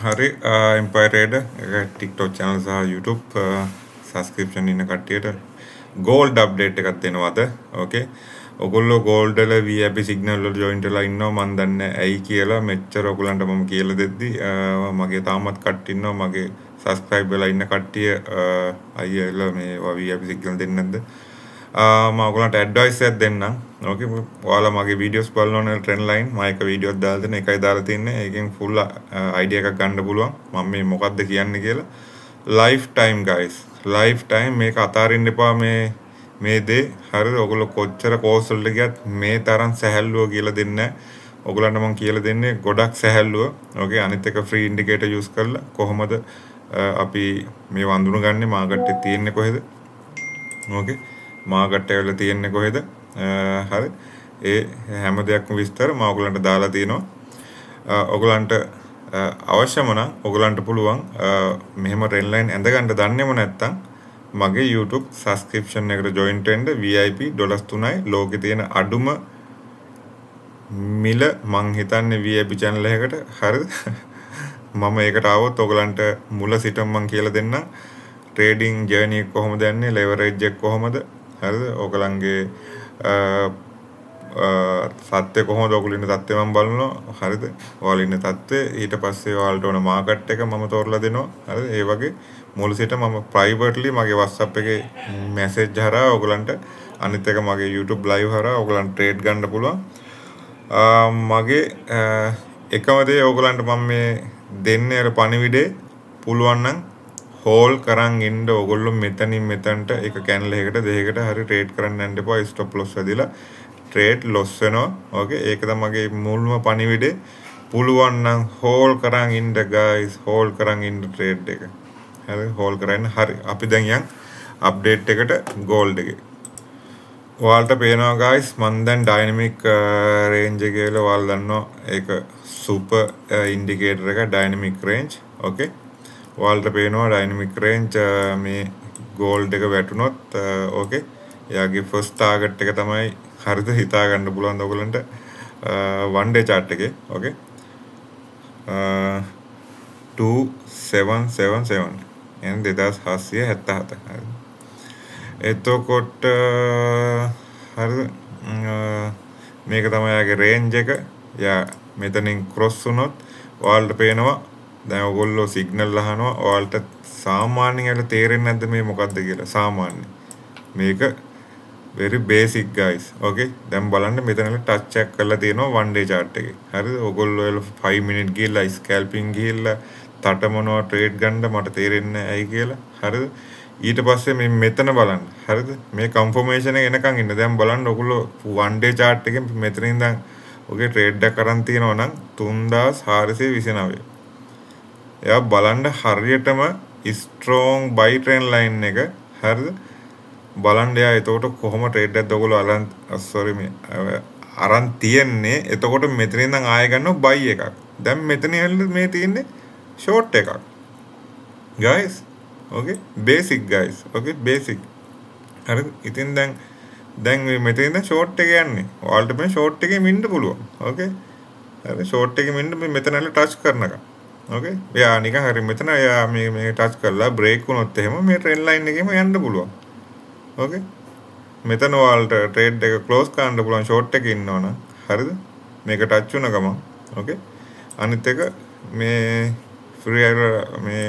හරි, එම්පයර් ට්‍රේඩර් එක TikTok channel සහ YouTube subscription ඉන්න කට්ටියට ගෝල්ඩ් අප්ඩේට් එකක් දෙනවද? ඕකේ. ඔගොල්ලෝ ගෝල්ඩ් වල VIP signal වල ජොයින් වෙලා ඉන්නවා. මන් දන්නේ ඇයි කියලා මෙච්චර ඔයගොල්ලන්ට මම කියලා දෙද්දි මගේ තාමත් කට්ටිය ඉන්නවා, මගේ සබ්ස්ක්‍රයිබ් වෙලා ඉන්න කට්ටිය. අයියලා මේ VIP signal දෙන්නේ නැද්ද? මම ඔයගොල්ලන්ට ඇඩ්වයිස් එකක් දෙන්නම්. ඕකේ, ඔයාලා මගේ වීඩියෝස් බලනවා නම් ට්‍රෙන්ඩ් ලයින් මම එක වීඩියෝක් දාලා දෙන එකයි දාලා තින්නේ. ඒකෙන් ෆුල් අයිඩියා එකක් ගන්න පුළුවන් මම මේ මොකද්ද කියන්නේ කියලා. Life time guys, life time මේක අතාරින්න එපා මේ මේ දේ. හරිද? ඔයගොල්ලෝ කොච්චර කෝස් වලට ගියත් මේ තරම් සැහැල්ලුව කියලා දෙන්නේ නැහැ. ඔයගොල්ලන්ට මම කියලා දෙන්නේ ගොඩක් සැහැල්ලුව. ඕකේ, අනිත් එක ෆ්‍රී ඉන්ඩිකේටර් යූස් කරලා කොහොමද අපි මේව අඳුනගන්නේ, මාකට් එකේ තියෙන්නේ කොහෙද? ඕකේ, මාකට් එක වල තියෙන්නේ කොහෙද? හරි, ඒ හැම දෙයක්ම විස්තර මම ඔයගොල්ලන්ට දාලා තියෙනවා. ඔයගොල්ලන්ට අවශ්‍යම නම් ඔයගොල්ලන්ට පුළුවන් මෙහෙම ට්‍රෙන්ඩ් ලයින් ඇඳ ගන්න දන්නේම නැත්නම් මගේ YouTube subscription එකට ජොයින් වෙන්න. VIP $3යි, ලෝකේ තියෙන අඩුම මිල මං හිතන්නේ VIP channel එකකට. හරිද? මම ඒකට ආවොත් ඔයගලන්ට මුල සිටම මං කියලා දෙන්නම් ට්‍රේඩින් ජර්නි එක කොහොමද යන්නේ, ලෙවරේජ් එක කොහොමද, හරිද, ඔයගලන්ගේ සත්‍ය කොහොමද, ඔයගොල්ලෝ ඉන්න තත්ත්වය මම බලනවා. හරිද? ඔයාලා ඉන්න තත්ත්වය, ඊට පස්සේ ඔයාලට ඕන මාකට් එක මම තෝරලා දෙනවා. හරිද? ඒ වගේ මුල සිට මම ප්‍රයිවට්ලි මගේ WhatsApp එකේ මැසේජ් හරහා ඔයගලන්ට, අනිත් එක මගේ YouTube live හරහා ඔයගලන්ට ට්‍රේඩ් ගන්න පුළුවන්. මගේ එකම දේ ඔයගලන්ට මම මේ දෙන්නේ අර පණිවිඩේ, පුළුවන් නම් හෝල්ඩ් කරන් ඉන්න ඔයගොල්ලෝ. මෙතනින් මෙතනට එක කැන්ඩල් එකකට දෙකකට හරි ට්‍රේඩ් කරන්න යන්න එපා. ස්ටොප් ලොස් වැදිලා ට්‍රේඩ් ලොස් වෙනවා. ඕකේ, ඒක තමයි මගේ මුල්ම පණිවිඩේ. පුළුවන් නම් හෝල්ඩ් කරන් ඉන්න ගයිස්, හෝල්ඩ් කරන් ඉන්න ට්‍රේඩ් එක. හරි, හෝල්ඩ් කරන්න. හරි, අපි දැන් යන් අප්ඩේට් එකට ගෝල්ඩ් එකේ. ඔයාලට පේනවා ගයිස්, මං දැන් ඩයිනමික් රේන්ජ් එක කියලා ඔයාලා දන්නවා, ඒක සුපර් ඉන්ඩිකේටර් එක ඩයිනමික් රේන්ජ්. ඕකේ, ඔයාලට පේනවා ඩයිනමික් රේන්ජ් මේ ගෝල්ඩ් එක වැටුනොත්, ඕකේ, එයාගේ ෆස්ට් ටාගට් එක තමයි, හරිද, හිතා ගන්න පුළුවන් ඔයගොල්ලන්ට වන් ඩේ චාට් එකේ, ඕකේ, 2777 එන් 2777. හරි, එතකොට හරිද, මේක තමයි එයාගේ රේන්ජ් එක. එයා මෙතනින් ක්‍රොස් වුණොත් ඔයාලට පේනවා. දැන් ඔයගොල්ලෝ සිග්නල් අහනවා. ඔයාලට සාමාන්‍යයෙන් ඇවිල්ලා තේරෙන්නේ නැද්ද මේ මොකද්ද කියලා? සාමාන්‍ය මේක very basic guys. Okay, දැන් බලන්න මෙතන ටච් එකක් කරලා තියෙනවා one day chart එකේ. හරිද? ඔයගොල්ලෝ 5 minute ගිහිල්ලා ස්කැල්පින් ගිහිල්ලා තටමනවා ට්‍රේඩ් ගන්න, මට තේරෙන්නේ නැහැ ඇයි කියලා. හරිද? ඊට පස්සේ මේ මෙතන බලන්න. හරිද? මේ කන්ෆර්මේෂන් එක එනකන් ඉන්න. දැන් බලන්න ඔයගොල්ලෝ one day chart එකෙන් මෙතන ඉඳන් ඔගේ ට්‍රේඩ් එකක් අරන් තියෙනවා නම් 3429. එයා බලන්න හරියටම ස්ට්‍රෝං බයි ට්‍රෙන්ඩ් ලයින් එක. හරිද? බලන්න එයා එතකොට කොහොම ට්‍රේඩ් එකක්ද ඔයගොල්ලෝ අරන්, සෝරි, මේ අරන් තියන්නේ. එතකොට මෙතන ඉඳන් ආයෙ ගන්නවා බයි එකක්. දැන් මෙතන මේ තියෙන්නේ ෂෝට් එකක් guys. Okay, basic guys. Okay, basic. හරිද? ඉතින් දැන් දැන් මේ මෙතන ඉඳන් ෂෝට් එක යන්නේ. ඔයාලට මේ ෂෝට් එකේම ඉන්න පුළුවන්. ඕකේ, හරි, ෂෝට් එකේම ඉන්න මේ මෙතන ටච් කරනකම්. ඕකේ, එයා නිකන් හරි මෙතන එයා මේ මේ ටච් කරලා බ්‍රේක් වුණොත් එහෙම මේ ට්‍රෙන්ඩ් ලයින් එකේම යන්න පුළුවන්. ඕකේ, මෙතන ඔයාලට ට්‍රේඩ් එක ක්ලෝස් කරන්න පුළුවන් ෂෝට් එකේ ඉන්නවනම්. හරිද? මේක ටච් වුණ ගමන්. ඕකේ, අනිත් එක මේ ෆ්‍රී මේ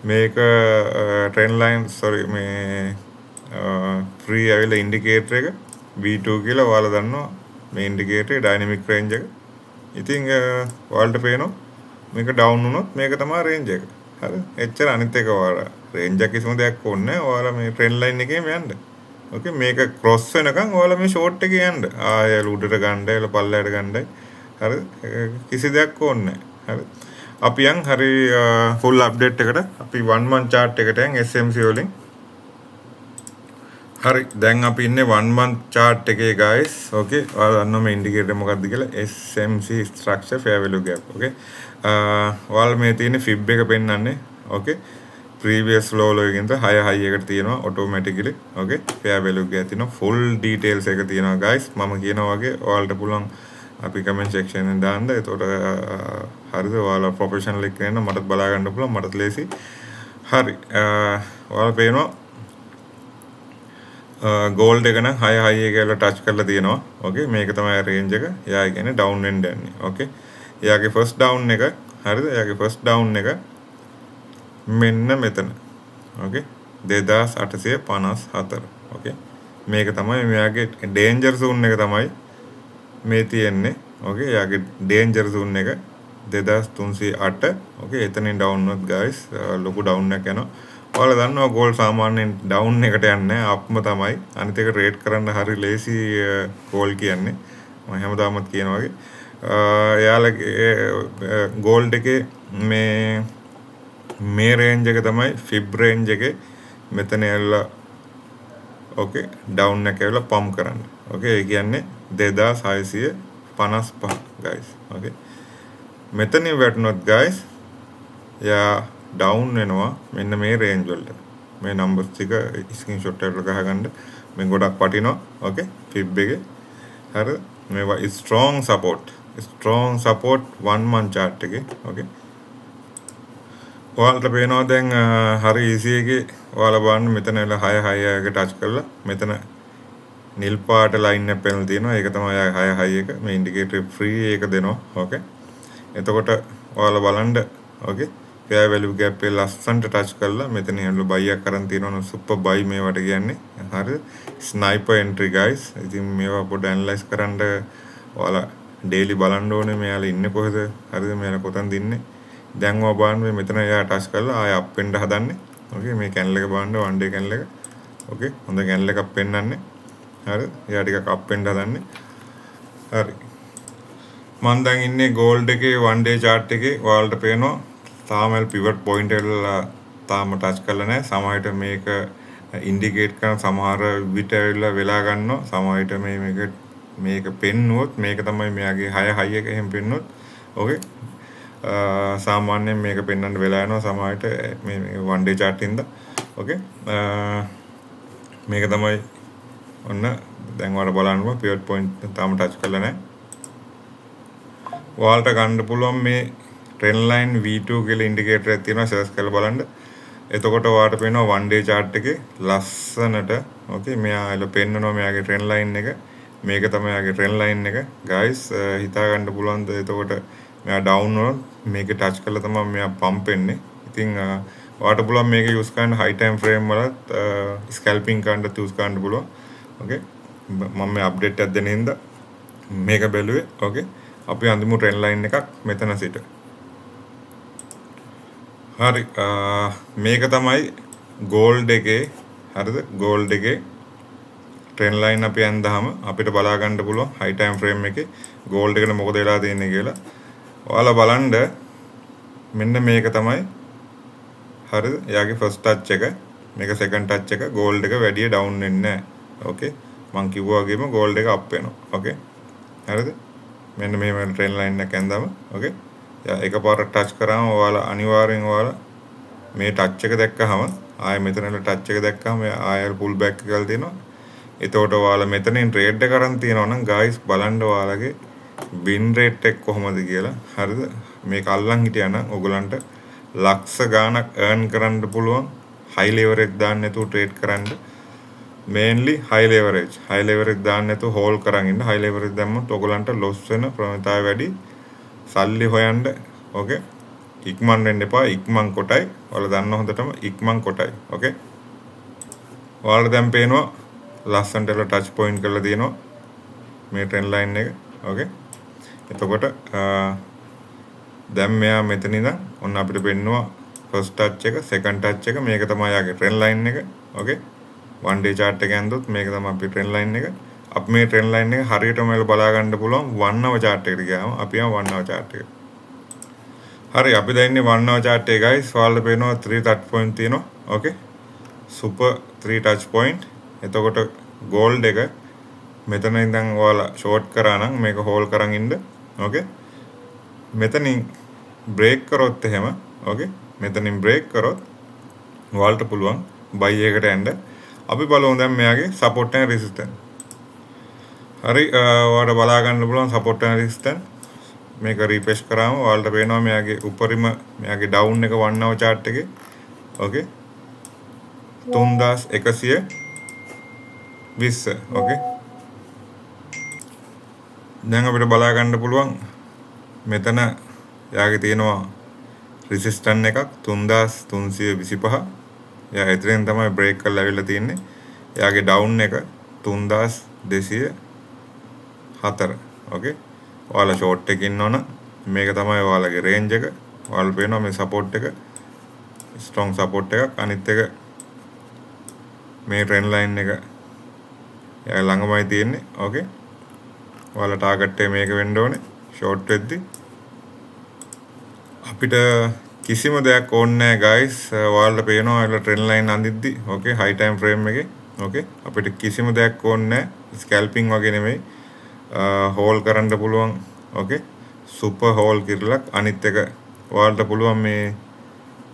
මේක ට්‍රෙන්ඩ් ලයින්, සෝරි, මේ ෆ්‍රී ඇවිල්ලා ඉන්ඩිකේටර් එක V2 කියලා ඔයාලා දන්නවා මේ ඉන්ඩිකේටර් ඩයිනමික් රේන්ජ් එක. ඉතින් ඔයාලට පේනවා මේක ඩවුන් වුණොත් මේක තමයි රේන්ජ් එක. හරි, එච්චර. අනිත් එක ඔයාලා රේන්ජ් එක කිසිම දෙයක් ඕනේ නැහැ. ඔයාලා මේ ට්‍රෙන්ඩ් ලයින් එකේම යන්න. ඕකේ, මේක ක්‍රොස් වෙනකන් ඔයාලා මේ ෂෝට් එකේ යන්න. ආයෙ උඩට ගන්න, එල පල්ලයට ගන්නයි. හරි, කිසි දෙයක් ඕනේ නැහැ. හරි, අපි යන් හරි ෆුල් අප්ඩේට් එකට. අපි 1 month chart එකට යන් SMC වලින්. හරි, දැන් අපි ඉන්නේ 1 month chart එකේ guys. Okay, ඔයාලා දන්නවා මේ ඉන්ඩිකේටර් මොකක්ද කියලා, SMC structure fair value gap. Okay, ඔයාලා මේ තියෙන fib එක පෙන්වන්නේ. Okay, previous low low එකකින් 6 high එකට තියෙනවා automatically. Okay, fair value gap තියෙනවා, full details එක තියෙනවා guys. මම කියනවා වගේ ඔයාලට පුළුවන් අපි කමෙන්ට් සෙක්ෂන් එකෙන් දාන්න. එතකොට හරිද, ඔයාලා ප්‍රොෆෙෂනල් එක්ක එන්න මටත් බලා ගන්න පුළුවන්, මටත් ලේසි. හරි, ඔයාලා පේනවා ගෝල්ඩ් එක නම් 6 6 එක කියලා ටච් කරලා තියෙනවා. ඕකේ, මේක තමයි රේන්ජ් එක. එයා කියන්නේ ඩවුන් වෙන්න යන්නේ. ඕකේ, එයාගේ ෆස්ට් ඩවුන් එක, හරිද, එයාගේ ෆස්ට් ඩවුන් එක මෙන්න මෙතන. ඕකේ, 2854. ඕකේ, මේක තමයි මෙයාගේ ඩේන්ජර් සෝන් එක තමයි මේ තියෙන්නේ. ඕකේ, එයාගේ ඩේන්ජර් සෝන් එක 2308. ඕකේ, එතනින් ඩවුන් වුණොත් ගයිස් ලොකු ඩවුන් එකක් යනවා. ඔයාලා දන්නවා ගෝල්ඩ් සාමාන්‍යයෙන් ඩවුන් එකට යන්නේ නැහැ, අප්ම තමයි. අනිත් එක රේට් කරන්න හරි ලේසි ගෝල්ඩ් කියන්නේ. මම හැමදාමත් කියන වගේ. එයාලගේ ගෝල්ඩ් එකේ මේ මේ රේන්ජ් එක තමයි ෆිබ් රේන්ජ් එකේ මෙතන ඇවිල්ලා ඕකේ ඩවුන් එක ඇවිල්ලා පම්ප් කරන්න. ඕකේ, ඒ කියන්නේ 2655 ගයිස්. ඕකේ, මෙතනින් වැටුනොත් ගයිස් එයා ඩවුන් වෙනවා මෙන්න මේ රේන්ජ් වලට. මේ නම්බර්ස් ටික ස්ක්‍රීන්ෂොට් එකකට ගහගන්න, මේ ගොඩක් වටිනවා. ඕකේ, ෆිබ් එකේ හරි, මේවා strong support, strong support 1 month chart එකේ. ඕකේ, ඔයාලට පේනවා දැන් හරි ඊසි එකේ ඔයාලා බලන්න මෙතන වෙලා 6 6 එක ටච් කරලා මෙතන නිල් පාට ලයින් එකක් පෙන්නලා තියෙනවා. ඒක තමයි 6 6 එක. මේ ඉන්ඩිකේටර් ෆ්‍රී එක දෙනවා. ඕකේ, එතකොට ඔයාලා බලන්න ඕකේ ෆෙයාර් වැලියු ගැප් එක ලස්සනට ටච් කරලා මෙතන ඉහළ බයි එකක් අරන් තියෙනවා. සුපර් බයි මේවට කියන්නේ. හරිද, ස්නයිපර් එන්ට්‍රි ගයිස්. ඉතින් මේවා පොඩ්ඩ ඇනලයිස් කරන්න ඔයාලා ඩේලි බලන්න ඕනේ මෙයාලා ඉන්නේ කොහෙද. හරිද, මෙයාලා කොතනද ඉන්නේ. දැන් ඔයා බලන්න මේ මෙතන එයා ටච් කරලා ආයෙ අප් වෙන්න හදන්නේ. ඕකේ, මේ කැන්ඩල් එක බලන්න, වන් ඩේ කැන්ඩල් එක. ඕකේ, හොඳ කැන්ඩල් එකක් පෙන්නන්නේ. හරිද, එයා ටිකක් අප් වෙන්න හදන්නේ. හරි, මං දැන් ඉන්නේ ගෝල්ඩ් එකේ වන් ඩේ චාර්ට් එකේ. ඔයාලට පේනවා තාම පිවට් පොයින්ට් එක තාම ටච් කරලා නැහැ. සමහර විට මේක ඉන්ඩිකේට් කරන සමහර විට ඇවිල්ලා වෙලා ගන්නවා. සමහර විට මේ මේක මේක පෙන්නුවොත් මේක තමයි මෙයාගේ 6 6 එක එහෙම පෙන්නුවොත් ඕකේ සාමාන්‍යයෙන් මේක පෙන්වන්න වෙලා යනවා සමහර විට මේ මේ වන් ඩේ චාර්ට් හින්දා. ඕකේ, මේක තමයි ඔන්න දැන් ඔයාලා බලන්න පුළුවන් පිවට් පොයින්ට් තාම ටච් කරලා නැහැ. ඔයාලට ගන්න පුළුවන් මේ ට්‍රෙන්ඩ් ලයින් V2 කියලා ඉන්ඩිකේටර් එකක් තියෙනවා, සර්ච් කරලා බලන්න. එතකොට ඔයාලට පේනවා වන් ඩේ චාර්ට් එකේ ලස්සනට ඕකේ මෙයා එල පෙන්නනවා මෙයාගේ ට්‍රෙන්ඩ් ලයින් එක. මේක තමයි එයාගේ ට්‍රෙන්ඩ් ලයින් එක ගයිස්. හිතා ගන්න පුළුවන්ද එතකොට මෙයා ඩවුන් වුණොත් මේක ටච් කරලා තමයි මෙයා පම්ප් වෙන්නේ. ඉතින් ඔයාලට පුළුවන් මේක යූස් කරන්න හයි ටයිම් ෆ්‍රේම් වලත් ස්කැල්පින් කරන්නත් යූස් කරන්න පුළුවන්. ඕකේ, මම මේ අප්ඩේට් එකක් දෙන හින්දා මේක බැලුවේ. ඕකේ, අපි අඳිමු ට්‍රෙන්ඩ් ලයින් එකක් මෙතන සිට. හරි, මේක තමයි ගෝල්ඩ් එකේ, හරිද, ගෝල්ඩ් එකේ ට්‍රෙන්ඩ් ලයින් අපි ඇඳහම අපිට බලා ගන්න පුළුවන් හයි ටයිම් ෆ්‍රේම් එකේ ගෝල්ඩ් එකට මොකද වෙලා තියෙන්නේ කියලා. ඔයාලා බලන්න මෙන්න මේක තමයි, හරිද, එයාගේ ෆස්ට් ටච් එක, මේක සෙකන්ඩ් ටච් එක. ගෝල්ඩ් එක වැඩි ඩවුන් වෙන්නේ නැහැ. ඕකේ, මං කිව්වා වගේම ගෝල්ඩ් එක අප් වෙනවා. ඕකේ, හරිද, මෙන්න මෙහෙම ට්‍රෙන්ඩ් ලයින් එක ඇඳම. ඕකේ, එකපාරට ටච් කරාම ඔයාලා අනිවාර්යෙන් ඔයාලා මේ ටච් එක දැක්කහම ආයෙ මෙතන ඉඳලා ටච් එක දැක්කහම ආයෙ පුල් බෑක් එක කරලා දෙනවා. එතකොට ඔයාලා මෙතනින් ට්‍රේඩ් එක අරන් තියෙනවා නම් ගයිස් බලන්න ඔයාලගේ වින් රේට් එක කොහොමද කියලා. හරිද, මේක අල්ලන් හිටියා නම් ඔයගලන්ට ලක්ෂ ගාණක් earn කරන්න පුළුවන්. හයි ලෙවරේජ් දාන්න නැතුව ට්‍රේඩ් කරන්න. මේන්ලි හයි ලෙවරේජ්, හයි ලෙවරේජ් දාන්න නැතුව හෝල්ඩ් කරන් ඉන්න. හයි ලෙවරේජ් දැම්මොත් ඔයගලන්ට ලොස් වෙන ප්‍රවණතාවය වැඩි. සල්ලි හොයන්න ඕකේ ඉක්මන් වෙන්න එපා. ඉක්මන් කොටයි, ඔයාලා දන්න හොඳටම ඉක්මන් කොටයි. ඕකේ, ඔයාලට දැන් පේනවා ලස්සනට එලා ටච් පොයින්ට් කරලා තියෙනවා මේ ට්‍රෙන්ඩ් ලයින් එක. ඕකේ, එතකොට දැන් මෙයා මෙතන ඉඳන් ඔන්න අපිට පෙන්නවා ෆස්ට් ටච් එක, සෙකන්ඩ් ටච් එක, මේක තමයි යාගේ ට්‍රෙන්ඩ් ලයින් එක. ඕකේ, වන් ඩේ චාර්ට් එක ඇන්දොත් මේක තමයි අපේ ට්‍රෙන්ඩ් ලයින් එක. අපි මේ ට්‍රෙන්ඩ් ලයින් එක හරියටම ඔයාලා බලා ගන්න පුළුවන් 1 hour chart එකට ගියාම. අපි යමු 1 hour chart එකට. හරි, අපි දැන් ඉන්නේ 1 hour chart එකේ guys. ඔයාලට පේනවා 3 touch point තියෙනවා. ඕකේ, සුපර් 3 touch point. එතකොට ගෝල්ඩ් එක මෙතන ඉඳන් ඔයාලා ෂෝට් කරා නම් මේක හෝල්ඩ් කරන් ඉන්න. ඕකේ, මෙතනින් බ්‍රේක් කරොත් එහෙම, ඕකේ, මෙතනින් බ්‍රේක් කරොත් ඔයාලට පුළුවන් බයි එකට යන්න. අපි බලමු දැන් මෙයාගේ සපෝට් එක රෙසිස්ටන්ස්. හරි, ඔයාලට බලා ගන්න පුළුවන් සපෝට් ඇන්ඩ් රෙසිස්ටන්ස්. මේක රිෆ්‍රෙෂ් කරාම ඔයාලට පේනවා මෙයාගේ උපරිම, මෙයාගේ ඩවුන් එක 1 hour chart එකේ, ඕකේ, 3120. ඕකේ, දැන් අපිට බලා ගන්න පුළුවන් මෙතන එයාගේ තියෙනවා රෙසිස්ටන්ස් එකක් 3325. එයා එතනින් තමයි බ්‍රේක් කරලා ඇවිල්ලා තියෙන්නේ. එයාගේ ඩවුන් එක 3204. ඕකේ, ඔයාලා ෂෝට් එකේ ඉන්නවනම් මේක තමයි ඔයාලගේ රේන්ජ් එක. ඔයාලා පේනවා මේ සපෝට් එක ස්ට්‍රොං සපෝට් එකක්. අනිත් එක මේ ට්‍රෙන්ඩ් ලයින් එක එයා ළඟමයි තියෙන්නේ. ඕකේ, ඔයාලා ටාගට් එක මේක වෙන්න ඕනේ ෂෝට් වෙද්දි. අපිට කිසිම දෙයක් ඕනේ නෑ ගයිස්. ඔයාලට පේනවා ඔයාලා ට්‍රෙන්ඩ් ලයින් අඳිද්දි, ඕකේ, හයි ටයිම් ෆ්‍රේම් එකේ, ඕකේ, අපිට කිසිම දෙයක් ඕනේ නෑ. ස්කැල්පින් වගේ නෙමෙයි, හෝල්ඩ් කරන්න පුළුවන්. ඕකේ, සුපර් හෝල්ඩ් කිරලක්. අනිත් එක ඔයාලට පුළුවන් මේ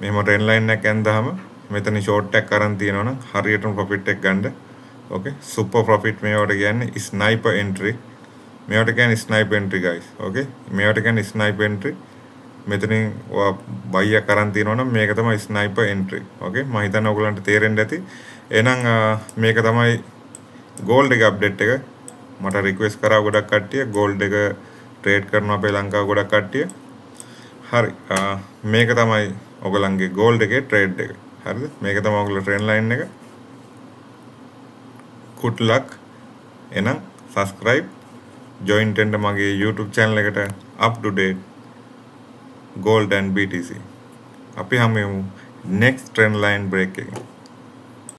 මෙහෙම ට්‍රෙන්ඩ් ලයින් එකක් ඇඳහම මෙතන ෂෝට් එකක් අරන් තියෙනවා නම් හරියටම ප්‍රොෆිට් එක ගන්න. ඕකේ, සුපර් ප්‍රොෆිට්. මේවට කියන්නේ ස්නයිපර් එන්ට්‍රි. මේවට කියන්නේ ස්නයිපර් එන්ට්‍රි ගයිස්. ඕකේ, මේවට කියන්නේ ස්නයිපර් එන්ට්‍රි. මෙතනින් ඔයා බයි එකක් අරන් තියෙනවා නම් මේක තමයි ස්නයිපර් එන්ට්‍රි. ඕකේ, මම හිතන්නේ ඔයගොල්ලන්ට තේරෙන්න ඇති. එහෙනම් මේක තමයි ගෝල්ඩ් එක අප්ඩේට් එක. මට රික්වෙස්ට් කරා ගොඩක් කට්ටිය, ගෝල්ඩ් එක ට්‍රේඩ් කරනවා අපේ ලංකාව ගොඩක් කට්ටිය. හරි, මේක තමයි ඔයගොල්ලන්ගේ ගෝල්ඩ් එකේ ට්‍රේඩ් එක. හරිද? මේක තමයි ඔයගොල්ලෝ ට්‍රෙන්ඩ් ලයින් එක. Good luck. එහෙනම් subscribe, join වෙන්න මගේ YouTube channel එකට, up to date gold and BTC. අපි හමු වෙමු next trend line break එකකින්.